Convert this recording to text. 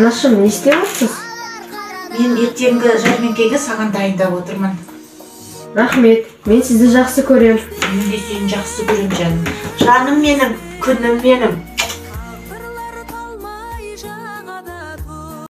Анашым, не істеп отырсыз? Мен ертеңгі жәрмеңкеге саған дайындап отырмын. Рахмет, мен сізді жақсы көрем. Мен де сені жақсы көрем, жаным. Жаным менің, күнім менің.